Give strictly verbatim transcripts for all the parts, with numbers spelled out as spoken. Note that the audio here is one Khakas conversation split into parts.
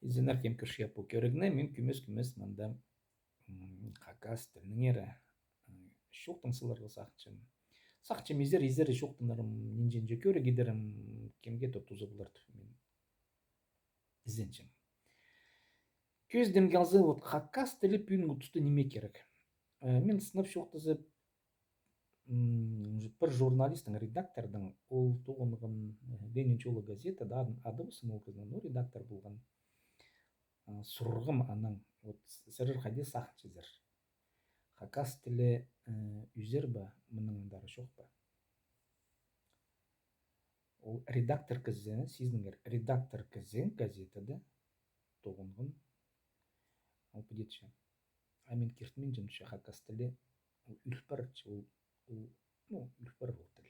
Изеннер, кем кӧрче пу кӧрігні, мин кӧмес-кӧмес мында, м, хакас тілінеңер, м, чоохтан саларға сағынчам. Сағынчам, изер, изер чоохтанарым, нинҷе-нинҷе кӧріг идерім, кемге-де туза полар тіп мин изенчем. Кӧзідімге алза, вот хакас тілі пӱӱнгі туста ниме кирек? Э, мин сынап чоохтаза, м, пір журналистің, редактордың, ол тоғынған, э, «Ленин чолы» газетада, ады, ады ползын ол кізінің, ну, редактор полған. А, сурғам анаң, вот, с-, сірер хайди сағынчазар? Хакас тілі, э, ӱзер бе, мының андары чох па? Ол редактор кізі, сизініңер, редактор кізі газетада тоғынған, ол піди тіпче. А мин киртінминчем, тіпче, хакас тілі, ол ӱл парча, ол, ол, ну, ӱл пар ол тіл.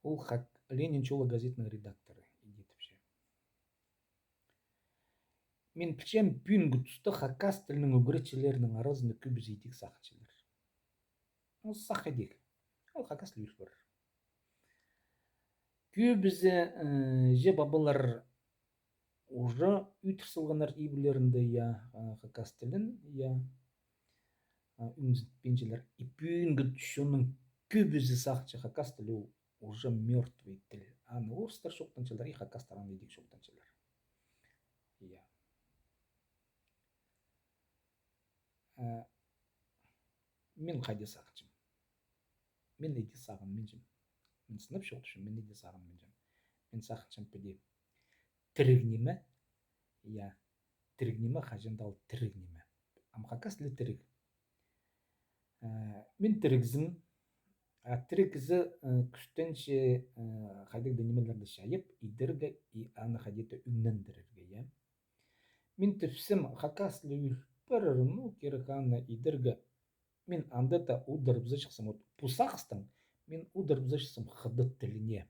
Ол хак-, «Ленин чолы» газетаның редакторы, иди тіпче. Мин пілчем, пӱӱнгі туста хакас тілінің ӱгретчілерінің аразында кӧбізі идӧк сағынчалар. Ну, сах идӧк. Ол хакас тілі ӱл пар. Кӧбізі, э, іҷе-пабалар уже ӱдір салғаннар ибірлерінде, я, э, хакас тілін, я, э, ӱгренчелер. И пӱӱнгі чонның кӧбізі сағынча, хакас тілі ол уже мёртвый тіл. Аны орыстар чоохтанчалар, и хакастар аны идӧк чоохтанчалар. Я. Э, мин хайди сағынчам? Мин иди сағынминчам. Мин сынап чоохтапчам, мин иди сағынминчам. Мин сағынчам піди. Тіріг ниме? Я, тіріг ниме, хаҷан даа ол тіріг ниме. Ам хакас тілі тіріг. Э, мин тірігзім, а тіріг кізі, э, кӱстенче, э, хайдағ-да нимелерні чайып идерге и аны хайди-да ӱннендірерге, я. Мин тіпчем, хакас тілі ӱл парар, ну, кирек аны идерге. Мин анда даа удурыбызарчатсам, вот пу сағыстаң мин удурыбызарчатсам хыдат тіліне.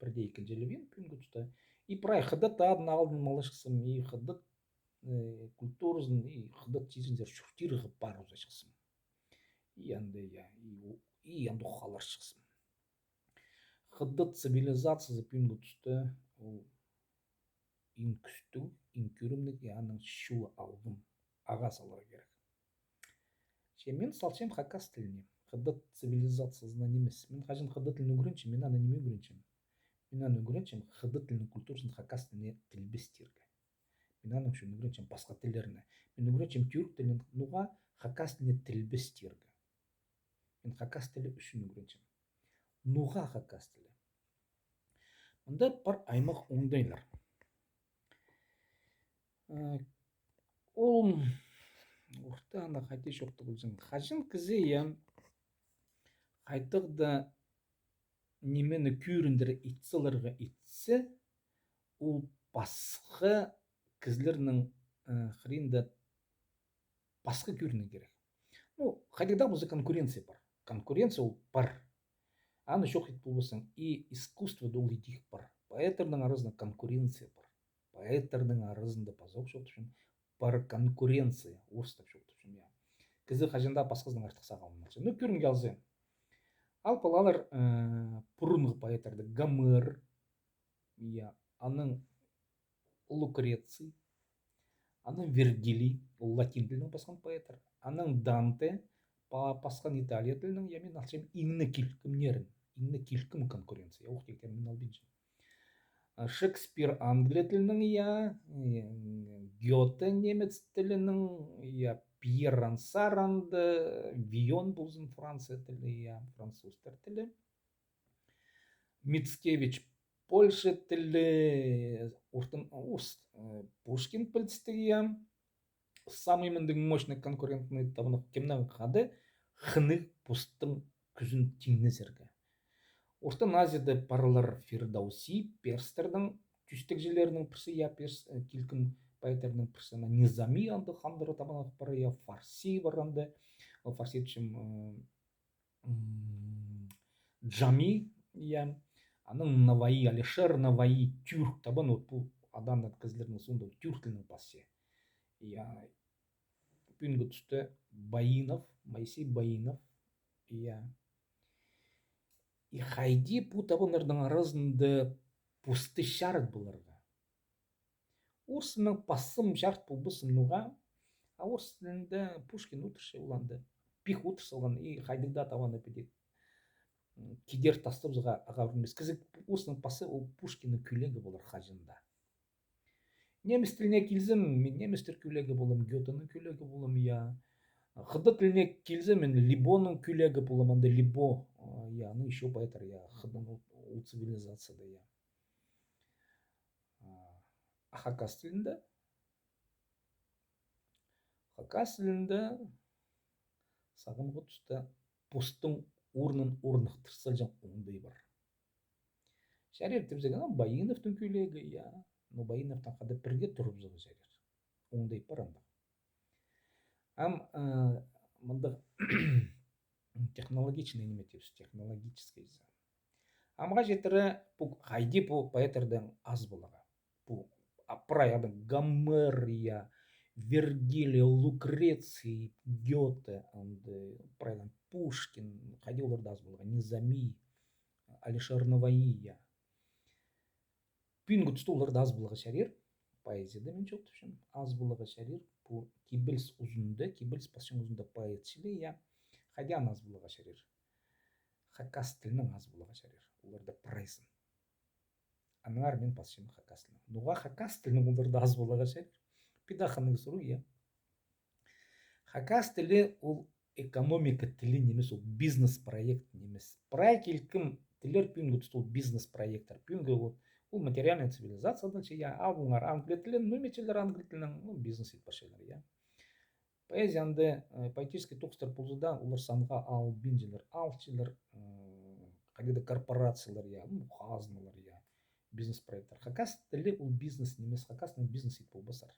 Пірдее ікінҷілебин пӱӱнгі туста. И прай хыдат адын алнына аларчатсам, и хыдат, э, культуразын, и хыдат чирінзер чуртирға парыбызарчатсам. И анда, я, и, и анда халарчатсам. Хыдат цивилизациязы пӱӱнгі туста ол иң кӱстіг, иң кӧрімніг, и аның чолын алғым ағаа саларға кирек. Че мин салчам хакас тіліне, хыдат цивилизациязына нимес. Мин хаҷан хыдат тілін ӱгренчем, мин аны ниме ӱгренчем? Мин аны ӱгренчем хыдат тілінің культуразын хакас тіліне тілбестирге. Мин аның ӱчӱн ӱгренчем пасха тіллерні. Мин ӱгренчем тӱрк тілін, ноға хакас тіліне тілбестирге. Мин хакас тілі ӱчӱн ӱгренчем. Ноға хакас тілі? Мында пар аймах оңдайлар. Э, ол орта анда хайди чоохтап ползам. Хаҷан кізі, я, хайдағ-да нимені кӧріндіре ит саларға итсе, ол пасха кізілернің, э, хыринда пасха кӧрінерге кирек. Ну, хайдағ даа полза конкуренция пар. Конкуренция ол пар. Аны чох ит полбассың. И искусствода ол идӧк пар. Поэттарның аразында конкуренция пар. Поэттарның аразында пазох чоохтапчам, пар конкуренция, орыстап чоохтапчам, я. Кізі хаҷан даа пасхазынаң артых сағалмалча. Ну, кӧрімге алза. Ал палалар, э, пурунғы поэттарды, Гомер, я, анаң Лукреций, анаң Вергилий, ол латин тілінең пасхан поэттар, анаң Данте, па-, пасхан Италия тілінең, я, мин алчам иң не килкімнерін, иң не килкім конкуренция, я, ох тиктер мин албинчам. А, Шекспир англия тілінең, я, э, Гёте немец тілінең, я, Пьер Рансар анда, Вийон ползын Франция тілі, я, французтар тілі. Мицкевич Польша тілі, ортын, орыс, э, Пушкин пілдістіг, я. Самый мындағ мощный конкурентный табынах кемнең хада хынығ постың кӱзін тиңнезерге. Ортын Азияда парлар Фирдауси, перстернің тӱстегҷілерінің пірсі, я, перс, э, килкім поэттернің пірсі, ана Низами анда хандыра табынах пар, я, Фарси пар анда, ол Фарси тіпчем, э, м, Джами, я, анаң Наваи, Алишер Наваи, тюрк табан, вот пу аданнар кізілернің соонда тюрк тілінең пасча. Я, пӱӱнгі туста Баинов, Моисей Баинов, я. И хайди пу табаннарның аразында посты чарыт поларға. Орыс тілінең пазым чарыт полбассым ноға, а орыс тілінде Пушкин одырча, ол анда пик одыр салған, и хайдағ даа табаны піди, м, кидер тастабызарға ағаа ӱрінмес. Кізі орыс тілінең паза, ол Пушкиннің кӧлегі полар хаҷан даа. Немец тіліне килзем, мин немецтер кӧлегі полам, Гётенің кӧлегі полам, я. Хыдат тіліне килзем, мин Либоның кӧлегі полам, анда Либо, а, я, ну, ещё поэттар, я, хыдат ол, ол цивилизацияда, я. А, а хакас тілінде? Хакас тілінде сағынғы туста постың орнын орныхтыр салҷаң оңдай пар. Чарир тіпчезің, ам Баиновтың кӧлегі, я. Ну, Баиновтаң хада пірге турыбызарға чарир. Оңдай пар андағ. Ам, э, мындағ технологичный ниме тіпчебіс, технологический за. Амға читіре пу, хайди пу поэттердең ас поларға. Пу, а, прай анаң Гомер, я, Вергилий, Лукреций, Гёте, анда прай анаң Пушкин, хайди олардаң ас поларға, Низами, Алишер Навои, я. Пӱӱнгі туста олардаң ас поларға чарир, поэзияда мин чоохтапчам, ас поларға чарир, пу кибеліс узында, кибеліс пасчаң узында поэт чіли, я, хайди анаң ас поларға чарир. Хакас тілінең ас поларға чарир, оларда прайзын. Аннаңар мин пасчам хакас тілінең. Ноға хакас тілінең олардаң ас поларға чарир? Піди хынығ сурығ, я. Хакас тілі ол экономика тілі нимес, ол бизнес-проект нимес. Прай килкім тіллер пӱӱнгі туста ол бизнес-проекттер. Пӱӱнгі вот ол материальная цивилизация адалча, я, алыңар англи тілін, ну, ниме итчелер англи тілінең, ну, бизнес ит парчалар, я. Поэзияда, э, поэтический тоғыстар полза даа, олар санға албинчалар, алчалар, м, хайди-да корпорациялар, я, ну, хазналар, я, бизнес-проекттер. Хакас тілі ол бизнес нимес, хакас тілінең бизнес ит полбассар.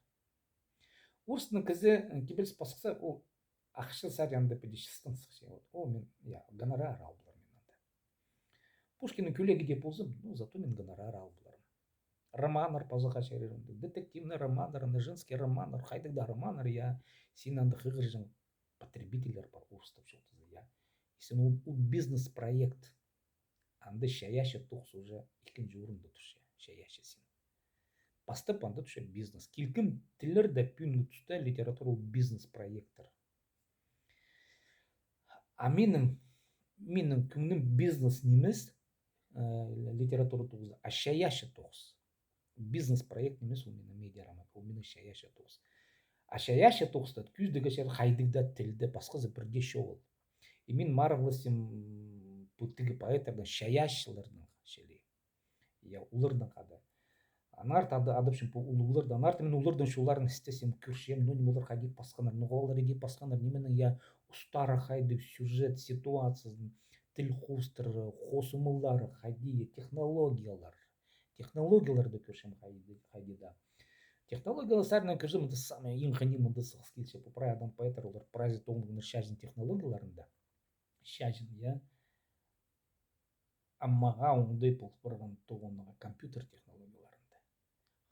Орыстың кізі, э, кибеліс пасса, ол ахча саринаң піди чыстан сыхча. Вот, о, мин, я, гонорар ал поларым мин анда. Пушкиннің кӧлегі дее ползам, ну, зато мин гонорар ал поларым. Романнар пазарға чарир, детективный романнар, анда женский романнар, хайдағ даа романнар, я, син анда хығырҷаң потребительлер пар, орыстап чоохтаза, я. И син ол, ол бизнес-проект. Анда чайаачы тоғыс уже ікінҷі орында турча, чайаачы син. Пастап анда турча бизнес. Килкім тіллерде пӱӱнгі туста литература ол бизнес-проекттер. А минің, минің кӧңнім бизнес нимес, э, литература тоғызы, а чайаачы тоғыс. Бизнес-проект нимес ол минің медиа роман, ол минің чайаачы тоғыс. А чайаачы тоғыста кӧзідіг чарир хайдағ даа тілде, пасхазы пірдее чоғыл. И мин марығласчам пу тігі поэттернің, чайаачыларның чіли. Я, оларның хада. Аннаңар тада адапчам пу улуғларны, аннаңар мин оларның чолларын істесем, кӧрчем, ну, ниме олар хайди пасханнар, ноға олар иди пасханнар, нименің, я, устары хайдағ, сюжет, ситуациясын, тіл хоостары, хозымалары, хайди, технологиялар. Технологияларны кӧрчем хайди, хайди даа. Технологиялар саринаң кӧрзе, мында самый иң хыни мында сығыс килче. Пу прай адам поэтер, олар прайзы тоғынғаннар чаҷын технологияларында. Чаҷын, я. А мағаа оңдай пол парған тоғынарға компьютер технологияларында.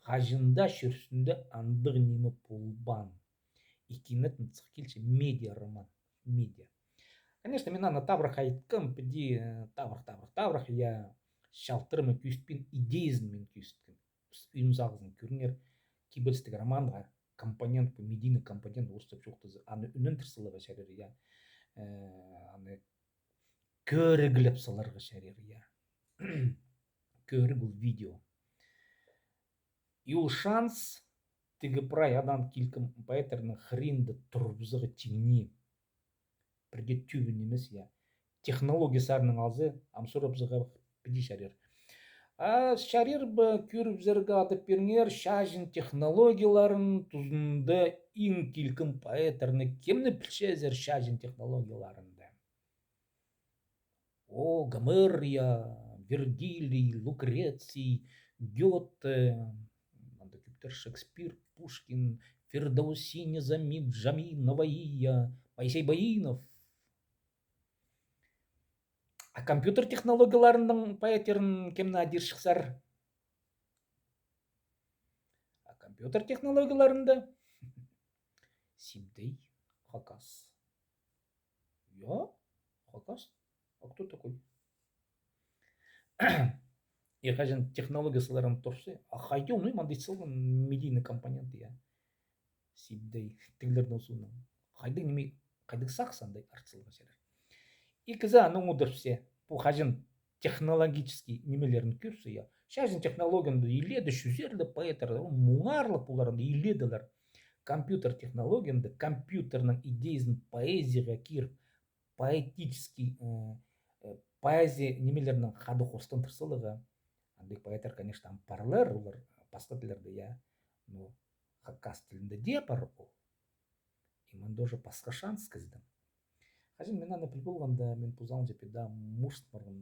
Хаҷан даа чӱрестінде андағ ниме полбаан. Икінетін сых килче медиа роман. Медиа. Конечно, мин аны табырах айткам, піди, э, табырах, табырах, табырах, я, чалтырыма кӧзітпин, идеязын мин кӧзіткем. Ӱн сағызын кӧріңер, кибелістіг романға компонент, пу медийнің компонент, орыстап чоохтаза, аны ӱнендір саларға чарир, я. Э, аны кӧріглеп саларға чарир, я. Кӧріг ол видео. И ол шанс тігі прай анаң килкім поэттернің хыринда турыбызарға тиңнеен. Пірдее тӧбін нимес, я. Технология саринаң алза, ам сурабызарға піди чарир. А чарир ба, кӧрібізерге адап пиріңер, чаҷын технологияларын, тузында иң килкім поэттерні, кемні пілчезер чаҷын технологияларында? О, Гомер, я, Вергилий, Лукреций, Гёте, анда кӧптер, Шекспир, Пушкин, Фирдоуси, Низами, Джами, Навои, я, Моисей Баинов. А компьютер технологияларының поэттерін кемні адир чыхсар? А компьютер технологияларында Сибдей, хакас. Я, хакас. А кто такой? И хаҷан технология саларың турча, а хайди оңнай мындағ салған медийный компонент, я. Сибдей, тігілернің соонаң. Хайдағ ниме, хайдағ сағыс андағ артыс салған чарир. И кізі аны оңдырча, пу хаҷан технологический нимелерін кӧрче, я. Чазын технологияны илееде, чӱзерде поэттер, муңарлап оларны илееделер. Компьютер технологияны, компьютернің идеязын поэзияға киріп, поэтический, э, э, поэзия нимелернең хада хостандыр саларға. Андағ поэттер, конечно, ам парлар, олар пасха тіллерде, я. Но хакас тілінде дее пар ол. И мында уже пасха шанс кізінің. Хаҷан мин аны піл полғанда, мин позым че пеедаң мурс парғам.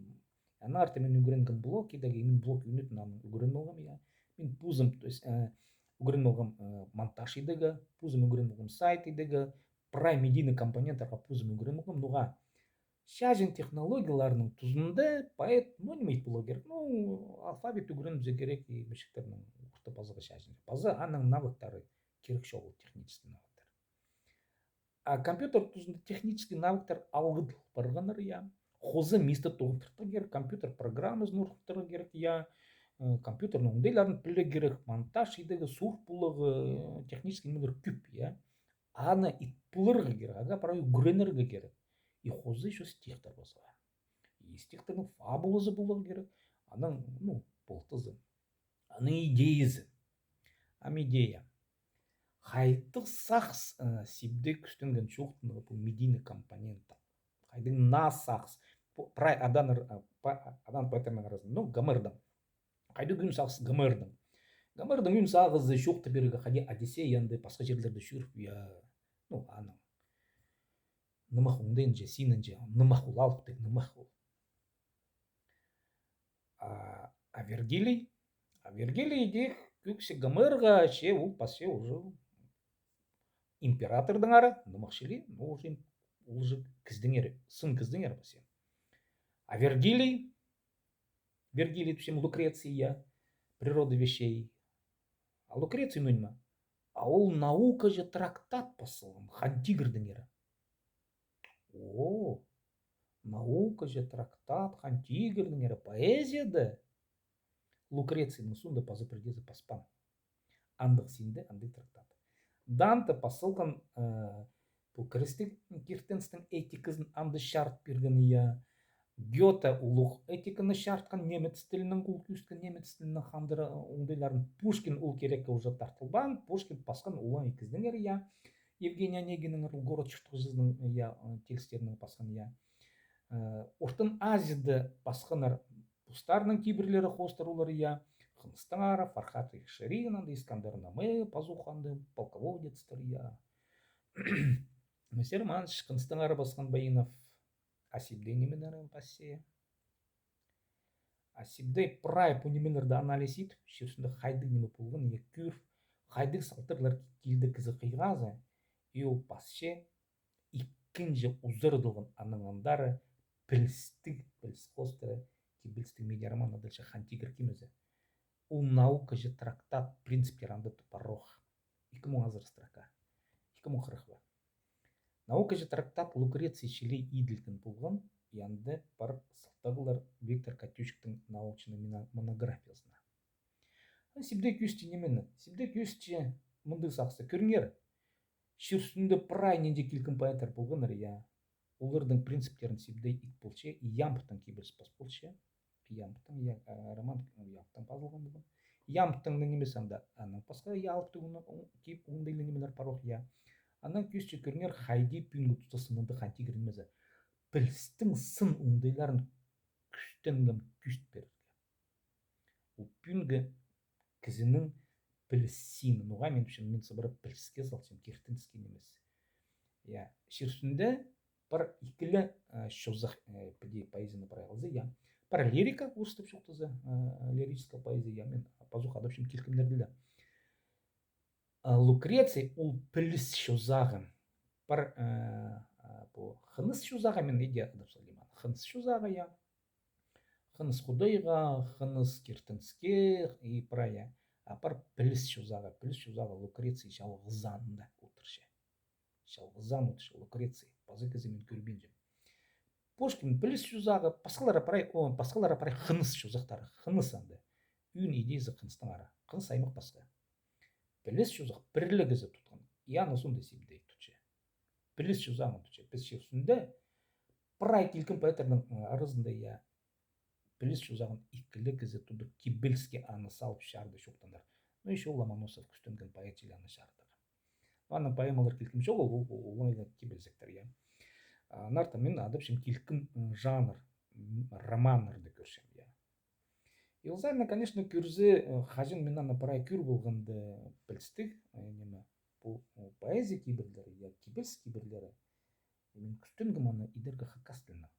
Анаң артых мин ӱгренген блог идерге, мин блог ӱгренетін, аны ӱгрен полғам, я. Мин позым, то есть, э, ӱгрен полғам, э, монтаж идерге, позым ӱгрен полғам сайт идерге, прай медийный компоненттарға позым ӱгрен полғам. Ноға? Чазын технологияларның тузында поэт, ну, ниме ит поларға кирек? Ну, алфавит ӱгренібізерге кирек, и мічіктернің орта пазарға чазын. Паза аның навыктары кирек чоғыл, технический навыктар. А компьютер тузында технический навыктар алғыдыл парғаннар, я. Хоза мисті тоғынтырарға кирек, компьютер программазын орныхтырарға кирек, я. Э, компьютернің оңдайларын пілерге кирек, монтаж идерге, сур поларға, э, технический нимелер кӧп, я. Аны ит поларға кирек, ағаа прай ӱгренерге кирек. И хоза ещё стихтер пазарға. И стихтернің фабулазы поларға кирек. Аның, ну, полтызы. Аның идеязы. Ам идея. Хайдағ сағыс, э, сибде кӱстенген чоохтанарға пу медийный компоненттең. Хайдағ наа сағыс. Пу, прай аданнар, э, па-, адан поэттернің аразында. Ну, Гомердең. Хайдағ ӱн сағыс Гомердең. Гомердең ӱн сағызы чоохтап пирерге, хайди Одиссеяны пасха чирлерде чӧріп, я, ну, аның нымах оңдайынҷа, синінҷе, нымах ол, алыптығ нымах ол. А, а Вергилий? А Вергилий дее кӧксі Гомерға, че ол пасча уже императордаңар, нымах чіли, но уже им-, ол уже кізідеңер, сын кізідеңер пасча. А Вергилий, Вергилий тіпчем Лукреций, я, «Природа вещей». А Лукреций, ну, ниме? А ол наукаҷа трактат пас салған Хан Тигірдеңер. О, наукаҷа трактат Хан Тигірдеңер поэзияда. Лукрецийнің соонда паза пірдеезі паспаан. Андағ синде андағ трактат. Данте пас салған, э, пу кірістіг киртіністің этиказын анда чарыт пирген, я. Гёте улуғ этиканы чарытхан, немец тілінең, ол кӧзіткен немец тілінең хандыра оңдайларын. Пушкин ол кирекке уже тартылбаан, Пушкин пасхан олаңай кізідеңер, я. Евгений Онегиннің, «Город чуртағҷызының», я, э, тилістерінең пасхан, я. Э, Ортын Азияда пасханнар постарының кибірлері хоостыра олар, я. Хыныстаңар, Фархад Ширин анда, Искандер Наме, пазох анда полководецтер, я. Моисей Романович Хыныстаңар пасхан, Баинов, а сибде нимелерін пасча. А сибде прай пу нимелерді анализ итіп, чир ӱстӱнде хайдағ ниме полған, я, кӧр, хайдағ салтарлар килді кізі хыйғазы, и ол пасча ікінҷі узарадылған аның андары пілістіг, піліс хоостыра, кибелістіг медиа роман, адалча «Хан Тигір» кимезі. Ол наукаҷа трактат, принциптер анда тупарох. Ікі муң азыра строка. Ікі муң хырых ба. Наукаҷа трактат Лукреций чіли иділген полған, и анда пар сылтағлар Виктор Катющиктің научный мина-, монографиязына. А сибде кӧзітче нимені? Сибде кӧзітче мындағ сағысты. Кӧріңер, чир ӱстӱнде прай нинҷе килкім поэттер полғаннар, я. Олардың принциптерін сибде ит полча, и Ямбтың кибеліс пас полча. Ямбтың, я, э, роман, ну, Ямбтың пазылған полған. Ямбтың нимес анда, анаң пасха, я, алыптығ оң-, оң-, кип оңдайлығ нимелер парох, я. Анаң кӧзітче, кӧріңер, хайди пӱӱнгі туста сынында Хан Тигір нимезі. Пілістің сын оңдайларын кӱстенгем кӧзіт пирерге. Ол пӱӱнгі кізінің піліс сині. Ноға мин, мин сыбыра піліске салчам, киртініске нимес. Я, чир ӱстӱнде пар ікілі, э, чозах, э, піди поэзияны прай алза, я. Пар лирика, орыстап чоохтаза, э, лирическая поэзия, я, мин пазох адапчам килкімнерді ле. А, Лукреций ол піліс чозағы. Пар, э, а, пу хыныс чозағы, мин иди адап салим аны. Хыныс чозағы, я. Хыныс худайға, хыныс киртініске и прай, я. А пар піліс чозағы, піліс чозағы Лукреций чалғызаанда одырча. Чалғызаан одырча Лукреций, паза кізі мин кӧрбинчем. Пушкин піліс чозағы, пасхалары прай, о, пасхалары прай хыныс чозахтары, хыныс анда. Ӱн идеязы хыныстаңар. Хыныс аймах пасха. Піліс чозах пір ле кізі тутхан. И аны соонда сибдей тутча. Піліс чозағын тутча. Піс чир ӱстӱнде прай килкім поэттарның, м, аразында, я, піліс чозағын ікі ле кізі тудып, кибеліске аны салып чарды чоохтанар. Ну, ещё Ломоносов кӱстенген поэт чіли аны чардарға. Ну, аның поэмалар килкім чоғыл, ол, ол, ол, олаңай кибелізектер, я. А, аннаңар мин адапчам килкім, м, жанр, м, романнарны кӧрчем, я. И ол саринаң, конечно, кӧрзе, э, хаҷан мин аны прай кӧр полғанда пілістіг, э, ниме, пу, э, поэзия кибірлері, я, кибеліс кибірлері, мин кӱстенгем аны идерге хакас тілінең.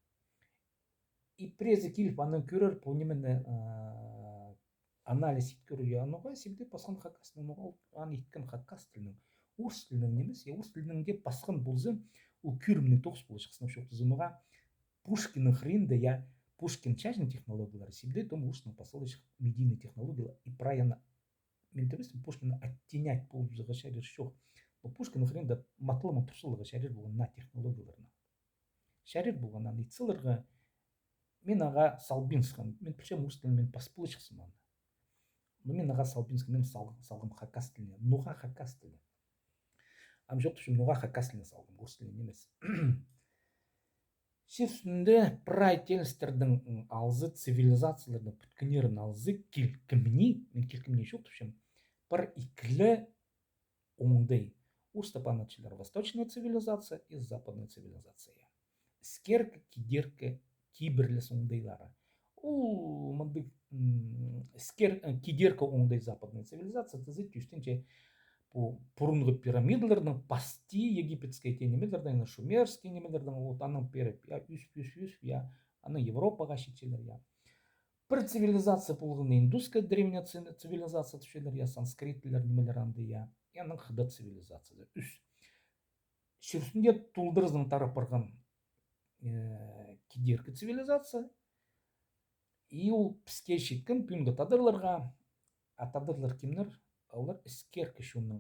И пірезі киліп, аны кӧрер, пу нимені, а, анализ ит кӧрер, я, ноға сибде пасхан хакас тілінең, ноға ол аны иткен хакас тілінең, орыс тілінең нимес, я, орыс тілінең дее пасхан полза, ол кӧрімнең тоғыс поларҷых, сынап чоохтаза, ноға Пушкиннің хыринда, я, Пушкин чачын технологиялары сибде, том орыснаң пасхаларҷых медийный технологиялар, и прай аны, мин тимеспін, Пушкинні оттенять полызарға чарир чох. Но Пушкиннің хыринда матылымын турсаларға чарир полған на технологияларны. Чарир полған аны ит саларға, мин ағаа салбинсхам, мин пілчем, орыс тілін мин пас поларҷыхсым аны. Но мин ағаа салбинсхам, мин сал-, салғам хакас тіліне. Ноға хакас тіліне? Ам чоохтапчам, ноға хакас тіліне салғам, орыс тіліне нимес. Чир ӱстӱнде прай тілістернің, м, алзы, цивилизацияларның пӱткеннерін алза, килкімні, мин килкімні чоохтапчам, пар ікі ле оңдай. Орыстап аны тіпчелер восточная цивилизация и западная цивилизация. Іскеркі, кидеркі, кибірлес оңдайлары. Ол мындағ, м, іскер-, э, кидеркі оңдай западная цивилизация, тізе тӧстенче пу пурунғы пирамидаларның, пасти египетская, тее нимелернің, шумерская нимелернің, вот аның пеер, я, ӧс, ӧс, ӧс, я, аны Европаға читчелер, я. Пір цивилизация полған индусская древняя ци-, цивилизация тіпчелер, я, санскрит тіллер, нимелер анда, я. И анаң хыдат цивилизациясы. Ӱс. Чир ӱстӱнде толдыразынаң тарап парған, э, кидеркі цивилизация. И ол піске читкен, пӱӱнгі тадарларға, а тадарлар кимнер? Олар іскеркі чонның,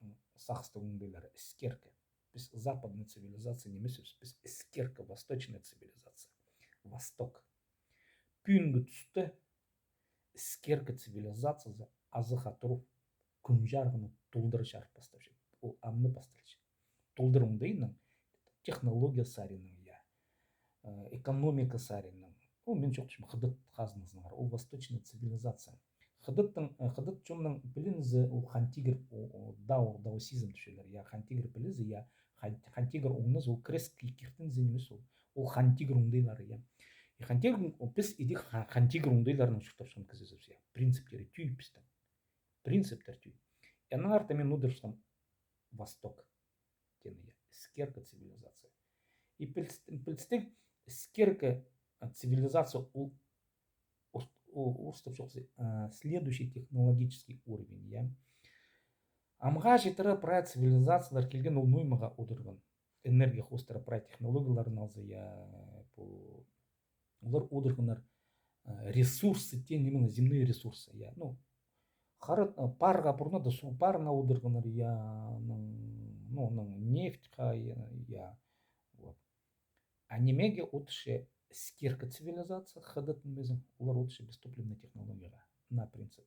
м, сағыстығ оңдайлары, іскеркі. Піс западная цивилизация нимеспіс, піс іскеркі, восточная цивилизация. Восток. Пӱӱнгі туста іскеркі цивилизациязы азыға турып, кӱн чарығыны толдыра чарып пастапча. Ол амды пасталча. Толдыра оңдайынаң, технология саринаң, я, э, экономика саринаң. Ол мин чоохтапчам хыдат хазназынаңар. Ол восточная цивилизация. Хыдаттың, э, хыдат чонның пілінізі ол Хан Тигір, о, о, дао, даосизм тіпчелер. Я, Хан Тигір пілізі, я, Хан, Хан Тигір оңназы, ол крест ки-, киртінізі нимес ол. Ол Хан Тигір оңдайлары, я. И Хан Тигір, о, піс иди Ха-, Хан Тигір оңдайларынаң чуртапчатхан кізізібіс, я. Принциптері тӧӧй пістің. Принциптер тӧӧй. И аннаңар мин одырыбысхам Восток теені, я. Іскеркі цивилизация. И піліс-, пілістіг, іскеркі, а, цивилизация ол орыс-, о-, орыстап чоохтаза, а, следующий технологический уровень, я. Амға читіре прай цивилизациялар килген, ол ноо нимеге одырған. Энергия хоостыра прай технологияларын алза, я, пу, олар одырғаннар, а, ресурсы, тее ниме, земные ресурсы, я. Ну, хара-, а, парға пурнада, суғ парына одырғаннар, я, анаң, ну, анаң нефтьха, я, я, вот. А нимеге одырча іскеркі цивилизация, хыдат нимезі, олар одырча бестопливный технологияға, на принцип.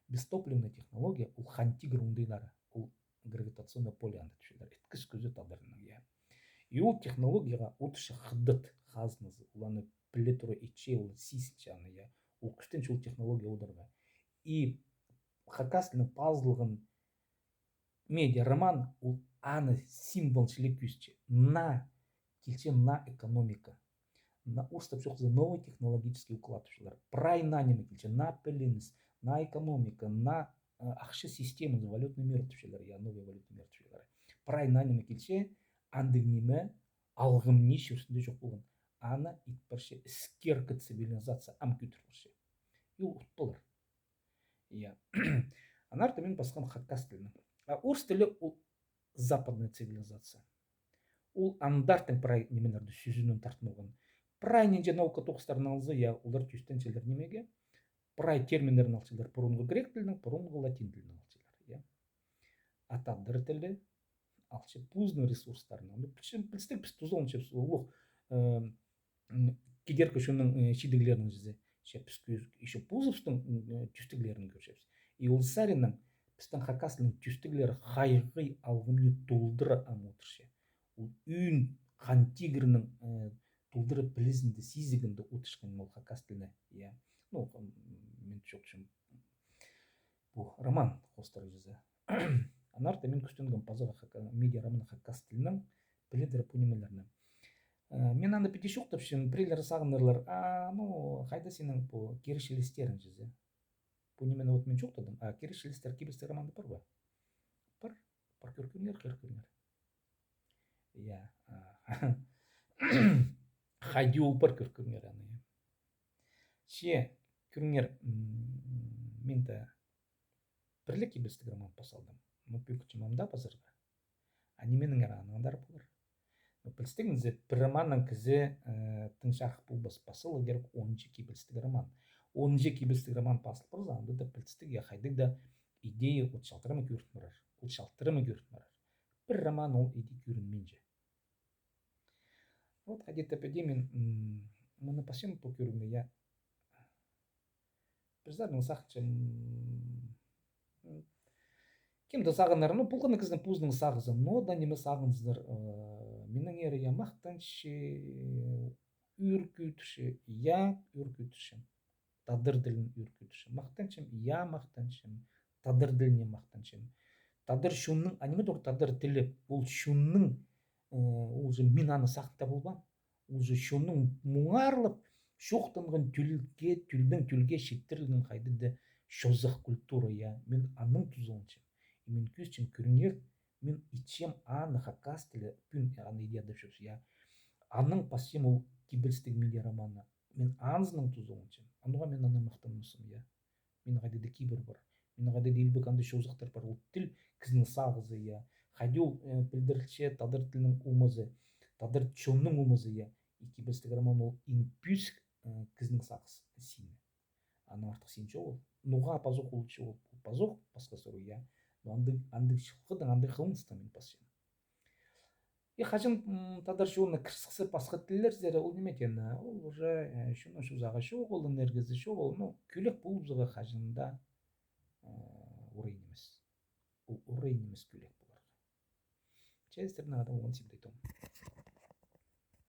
Бестопливный технология, ол Хан Тигір оңдайлары, ол гравитационное поле анда тіпчелер, іткіс кӱзі тадарынаң, я. И ол технологияға одырча хыдат хазназы, ол аны піле тура итче, ол сизінче аны, я. Ол кӱстенче ол технология одырарға. И хакас тілінең пазылған медиа роман, ол аны символ чіли кӧзітче. На килче на экономика. На, орыстап чоохтаза, новый технологический уклад тіпчелер. Прай на ниме килче, на пілініс, на экономика, на, э, ахча системазы, валютный мир тіпчелер, я, новый валютный мир тіпчелер. Прай на ниме килче, андағ ниме алғым ни чир ӱстӱнде чох полған. Аны ит парча іскеркі цивилизация, ам кӧдір парча. И ол утпалар. Я. Аннаңар мин пасхам хакас тілінең. А орыс тілі ол западная цивилизация. Ол андартын прай нимелерні сӧзінең тартып алған. Прай нинҷе наука тоғыстарын алза, я, олар тӧстенчелер нимеге. Прай терминдерін алчалар пурунғы грек тілінең, пурунғы латин тілінең алчалар, я. А тадар тілі алча позының ресурстарынаң. Ну, пілче-, пілістіг, піс тузаланчабыс улуғ, э, кидеркі чонның чидіглерін чізе. Че піс ещё позыбыстың тӧстіглерін кӧрчебіс. И ол саринаң пістің хакас тілінің тӧстіглері хайығ алғымны толдыра ам одырча. Ол ӧӧн хан тигірнің толдыра пілізінде, сизігінде одырчатхан ол хакас тіліне. Я. Ну, мин чоохтапчам, пу роман хоостыра чізе. Аннаңар мин кӱстенгем пазарға медиа роман хакас тілінең, піледір пу нимелерні. Мин аны піди чоохтапчам, пірелері сағынарлар: а, ну, хайда синің пу киречілестерің чізе. Пу нимені вот мин чоохтадым, а киречілестер кибелістіг романда пар ба? Пар, пар, кӧргеннер, кӧргеннер. Я. Хайди ол пар, кӧргеннер аны, я. Че, кӧріңер, мин дее пір ле кибелістіг роман пас алдым. Ну, пӧкінчем ам даа пазарға. А нименеңер анаңар полар. Ну, пілістіг ниме, пір романнаң кізі тың чарых полбас, пас саларға кирек онынҷы кибелістіг роман. Онынҷы кибелістіг роман пас салып парза, анда даа пілістіг, я, хайдағ даа идея от чалтырама кӧрін парар. От чалтырама кӧрін парар. Пір роман ол иди кӧрінминче. Вот хайди-да піди мин мыны пасчам пу кӧрімні, я. Пір саринаң сағынчам, кем-де сағынар, ну, полған на кізінің позының сағызы, но даа ниме сағынзыннар. Минеңер, я, махтанчам, ӱр кӧдірчем, я, ӱр кӧдірчем. Тадар тілін ӱр кӧдірчем. Махтанчам, я, махтанчам. Тадар тіліне махтанчам. Тадар чонның, а ниме тур тадар тілі, ол чонның, ол же мин аны сағын даа полбаам. Ол же чонның муңарлап чоохтанған тілге, тілдең тілге читірілген хайдағ даа чозах культура, я. Мин аның тузаланчам. И мин кӧзітчем, кӧріңер, мин итчем аны хакас тілі, пӱӱн аны иди адап чӧрчебіс, я. Анаң пасчам ол кибелістіг медиа романны. Мин анзынаң тузаланчам. Ануға мин анаң махтанмасым, я. Мин хайдағ даа кибір пар. Мин хайдағ даа илбек андағ чозахтар пар. Ол тіл кізінің сағызы, я. Хайди ол пілдірілче тадар тілінің омазы, тадар чонның омазы, я. И кибелістіг роман ол иң пӧзік кізінің сағызы сині. Анаң артых син чоғыл. Ноға пазох ол чоғыл, пазох пасха сурығ, я. Но андағ, андағ чылғыдаң, андағ хылыныстаң мин пасчам. И хаҷан тадар чоны кір сыхса пасха тіллерзер, ол ниме теені, ол уже чонның чозағы чоғыл, энергиязы чоғыл, ну, кӧлек полыбызарға хаҷан даа орай нимес. Ол орай нимес кӧлек поларға. Че сірернең адам олған сибдей том.